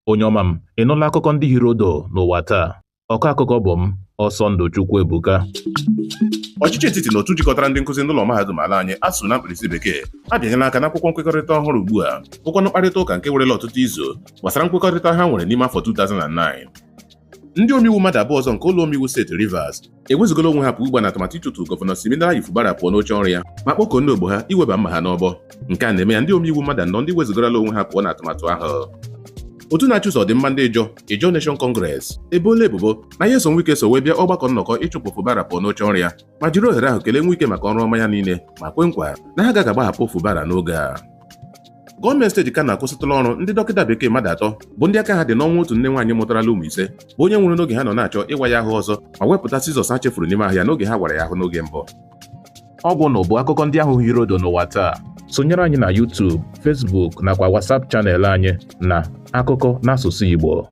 Onye ọma m, ị nụla akụkọ ndị hiri odo n'ụwa taa? Ọkọ akụkọ bụ m, Ọsọndụ Chukwuebuka. Ọchịchị etiti na otu jikọtara ndị nkụzi n'ụlọ mahadum ala anyị, ASUU na mkpirisi bekee, abịanyela aka n'akwụkwọ nkwekọrịta ọhụrụ ugbu a, bụkwanụ mkparịta ụka nke werela ọtụtụ izu gbasara nkwekọrịta ha nwere n'ime afọ 2009. Ndị omeiwu mmadụ 2 ọzọ nke ụlọ omeiwu steeti Rivers ewezugala onwe ha pụọ ugbu a na atụmatụ ịchụtụ gọvanọ Siminalayi Fubara pụọ n'oche ọrụ ya ma kpọkuo ndị ogbo ha iweba mma ha n'ọbọ. Nke a na-eme ya ndị omeiwu mmadụ 4 ndị wezugarala onwe ha pụọ na atụmatụ ahụ. Otu na-achụso ọdịmma ndị Ijọ, Ijaw Nation Congress, eboola ebubo na Nyesom Wike so wee bịa ọgbakọ nnọkọ ịchụpụ Fubara pụọ n'oche ọrụ ya ma jiri ohere ahụ kelee Wike maka ọrụ ọma ya niile ma kwe nkwa na ha agaghị agbahapụ Fubara n'oge a. Gọọmenti steeti Kano akwụsịtụla ọrụ ndị dọkịta bekee mmadụ 3 bụ ndị aka ha dị n'ọnwụ otu nne nwaanyị mụtarala ụmụ 5 bụ onye nwụrụ n'oge ha nọ na-achọ ịwa ya ahụ ọzọ ma wepụta sizọs ha chefuru n'ime ahụ ya n'oge ha wara ya ahụ n'oge mbụ. Ọ gwụ na bụ akụkọ ndị ahụ hiri odo n'ụwa taa. Sonyere anyị na YouTube, Facebook nakwa WhatsApp channel anyị na Akụkọ n'Asụsụ Igbo.